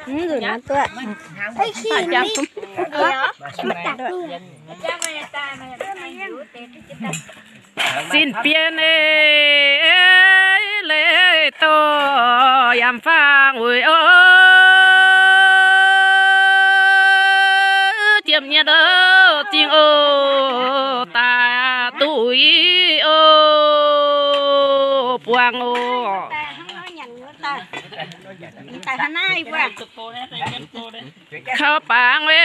Mv nzunc naaiv duqv. Zinh Bienh ei, leiz dorh yaac faang uix oc. Jiem nyei ndouv zingh oc, daaih duqv uix oc, buangh oc. Kaux bangc ei,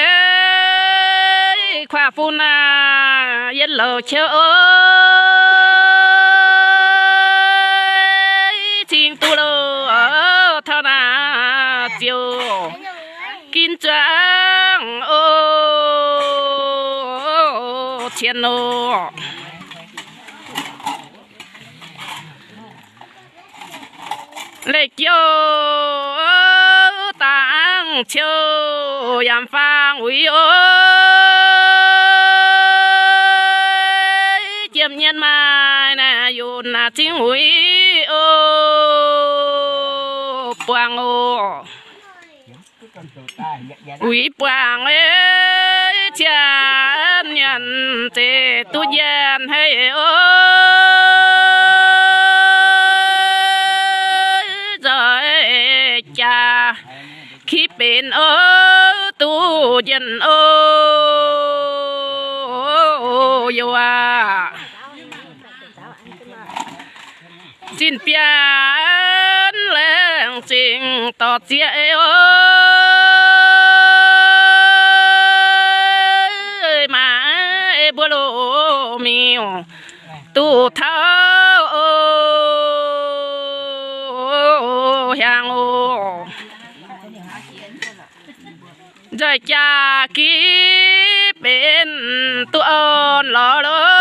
kuaav fun naaic yiem louc qiex oc. Cingx duqv loh taux naaic ziouc ginv zuangx oc, cien oc. Leiz jouh dangh ciouv yaac faang uix oc. Jiem nyei maaih naaic yunc naaic zingh uix oc, buangh oc. Uix buangh ei, cien nyanc zeiz duqv njiec haic oc. Nzoih jaax kipv benx oc, duqv njiec oc, youh aac. Zinh Bienh laengz zingh dorh zieqv oc. Maaih mbuo loz-miuc duqv taux oc, hiaangx oc. Nzoih jaax kipv benx duqv orn lorz loh.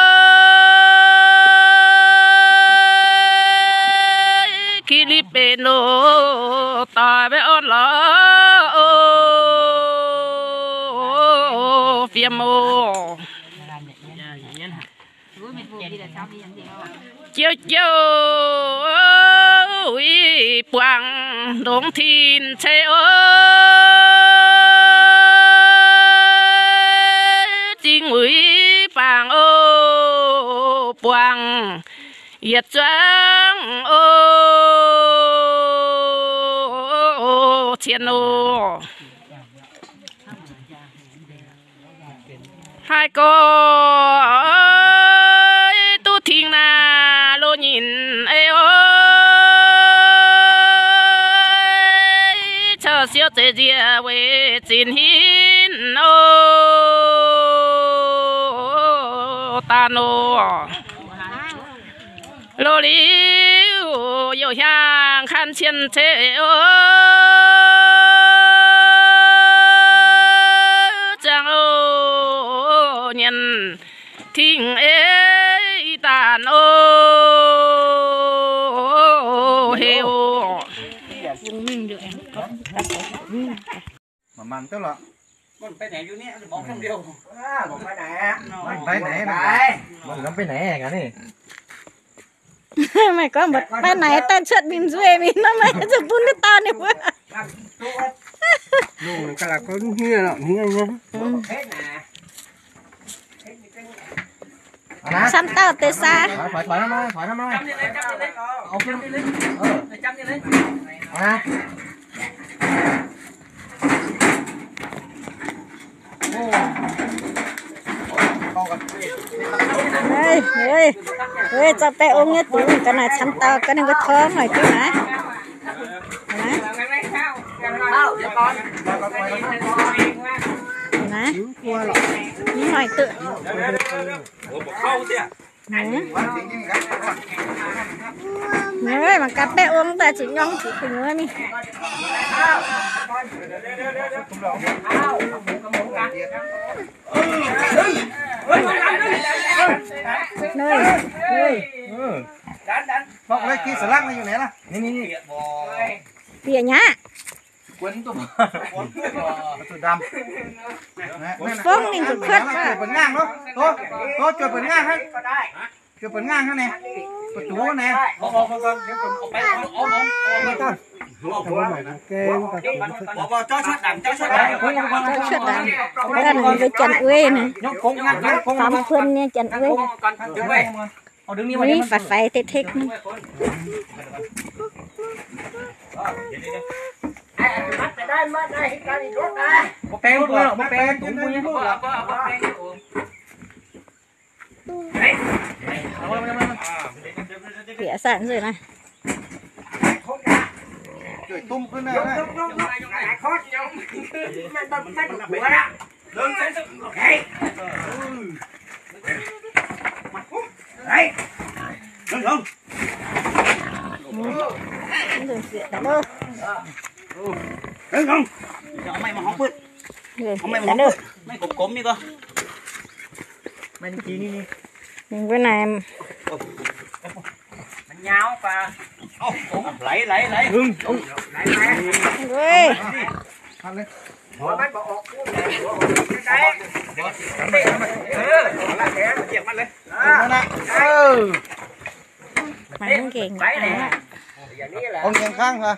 Kipv liuz benx loh doix maiv orn lorz oc, fiem oc. Jiouv jiouv uix buangh ndongc tin ceix oc. Zingh uix bangc oc, buangh yietc zuangx oc, cien oc. Haih gorx duqv tingx naaic loz-nyinc ei oc. Caux siou zeiz nziex weic zinx hinv oc, daan oc. Loz liuz youh hiaangx kan cien ceix oc, ziangh oc nyanc tingx ei daanh oc, heuc oc. Mangc mangc duqv lorqc. Mv baac naaic, mv baac naaic gaax ni. Meih gorngv mv baac naaic daaih cuotv mingh nzueic mingh nor, meih zuqc bun ninh daan ninh mbuo. Lungh ga'laqc gorngv hniev lorqc, hniev nyei. Camv dauh deix saa. Thoix, thoix, thoix nor, thoix nor. Au, au. Ov, ov, ov, zorqv baeqv ong nyei dingc ga'naaiv camv dauh ga'naaiv nqa'haav torngv noic duqv naaiv. Naaiv. Naaiv. Mv noic duqv. Mangc gaax baeqv ong daaih zuqc nyorng zuqc gu'nyuoz mingh. Bieqc nyaqv. Fongv ninh zuqc kuotv. Kêu bắn ngang hả nè? Bắn tú nè. Cho chuột đằng. Đằng này với chăn uế này. Tóm khuôn nha chăn uế. Ui, phải phải thế thích. Bieqc sanh nzunc naaiv. Mbuo naaiv. Mangc gengh. Ong Niang Khang hả?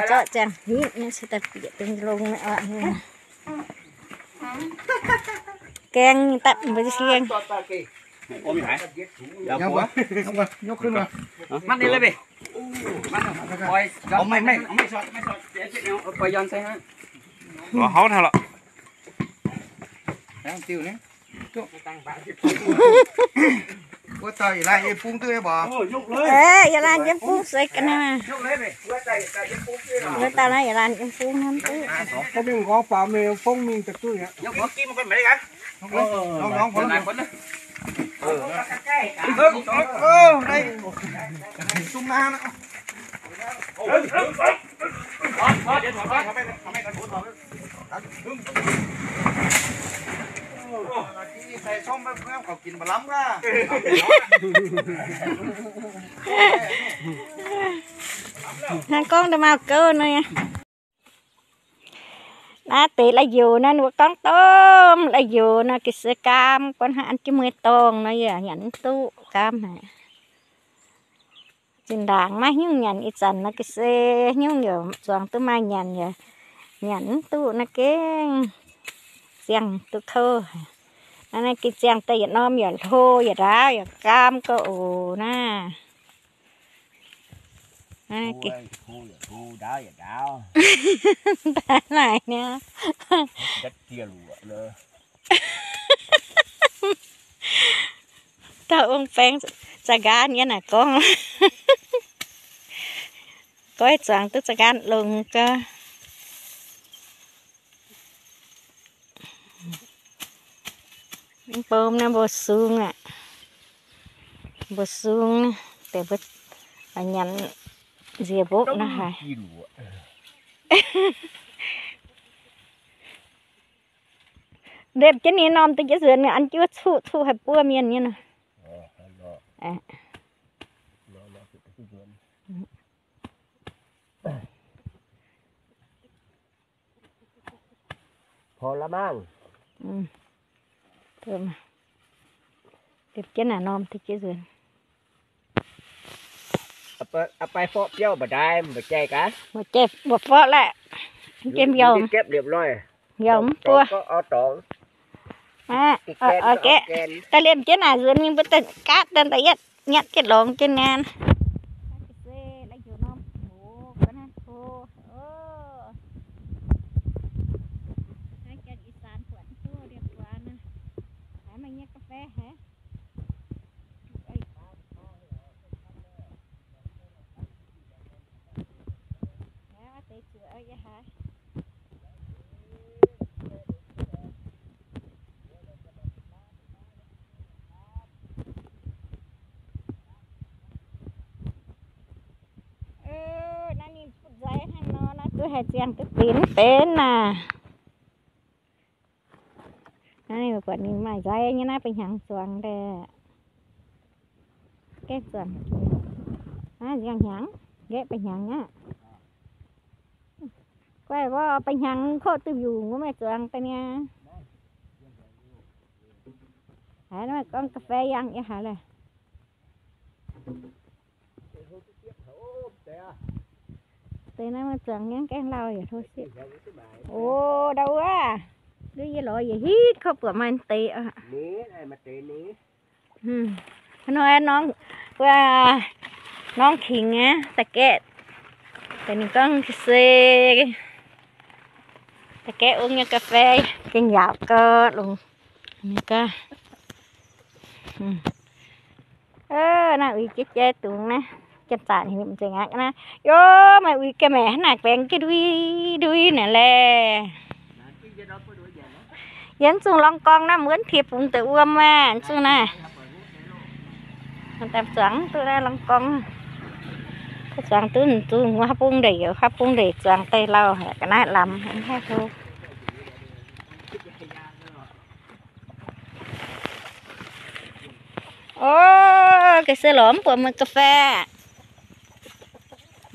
Zorqv ziangh hitv nyei, se daaih bieqc dengh longx aqv. Gaeng dapv mbuo sieng. Lorz hauv hnangv lorqc. Wuov dauh yietc laanh yiem bung duqv mv baac. Aa, yietc laanh yiem bung se ga'naaiv. Wuov dauh naaiv yietc laanh yiem bung hnangv duqv. Gorngv mingh gorngv faaux mingh fongv mingh daaih duqv aqv. Hnangv gorngv nda'maauh gouv nor. Naaiv deix la'yoc naaiv, ninh mbuo gorngv domh la'yoc nor, ga'sie gaam, buatc hnangv an jienv mueiz-dorngh nor, yaac nyanc mv duqv gaam haic. Zinh ndaangc maiv nyungc nyanc, ih zanc nor ga'sie nyungc yaac zuangx duqv maaih nyanc, yaac nyanc mv duqv naaiv gengh ziangh duqv kouv. Naaiv gengh ziangh daaih yietc norm yaac hlo yaac ndaauv yaac gaam gauh oc naaiv. Naaiv gengh hlo yaac hlo, ndaauv yaac ndaauv. Daaih naaic niaa. Dauh ong baeng za'nqaang nyei naaic gorngv, goiv zuangx duqv za'nqaang longx gau. Mv bom naaiv mbuo sung aqv. Mbuo sung naaiv deix mbuo nyanc nziex mbopv naaiv haic. Ndepv jienv ninh norm deix jienv nzuonx, an jienv cuqv cuqv haih buov mienh nyei nor. พอละมั้ง Ndepv jienv naaic norm deix jienv nzuonx. Aa, baih forqv biauv mbu'ndaaih mbu'jaiv gaax. Mbu'jaiv mbu'forqv laeh. Mv jiem mbiauz, mbiauz mv buo. Daaih liemh jienv naaic nzuonx mingh mbuo daaih gaatv daaih daaih yietv nyatv jienv lorngx jienv naaiv. Naaiv ninh butv nzaiv hnangv nor, naaiv duqv haih ziangh duqv benx benx naaic. Naaiv buatc ninh maaih nzaiv nyei naaiv, ba'hnyangx zuangx daaih. Gaeqv zuangx. Naaiv nziang hnyangx, nqaeqv ba'hnyangx aqv. Guaih mborqv ba'hnyangx koqv duqv mbiungc wuov, meih zuangx daaih niaa. Haiz naaiv gorngv ga'fei yangh yie haiz leh. Deix naaiv maaih zuangx nyangv gaengh lauh yaac hlo sieqv. O, ndau wuov, nduov yie lorz yietc hitv kouv buatc maaih deix oc. Hnoi norm, wuov, norm kingx aqv, da'gaeqv, da'gaeqv ninh gorngv se, da'gaeqv ong nyei ga'fei gengh yaauc gau longx. Ninh gorngv, naaiv uix jiex jai dungz naaiv, janx-zaanc heuc nzengc aqv naaiv. Yo, maaih uix ga'maeqc hnangv naaic baengx ga'ndui ndui naaic laeh. Yie mv zungh lorng gorngv naaiv, mbuo mv piex bungx deix wuom aqv, mv zungh naaiv. Zuangx duqv naaiv lorng gorngv, zuangx duqv mv zungh wuov haav bung ndeic, youz haav bung ndeic zuangx daaih lauh ga'naaiv lamz mv haih hlo. O, ga'sie lorz mv buatc meih ga'fei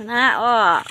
naaiv orqc.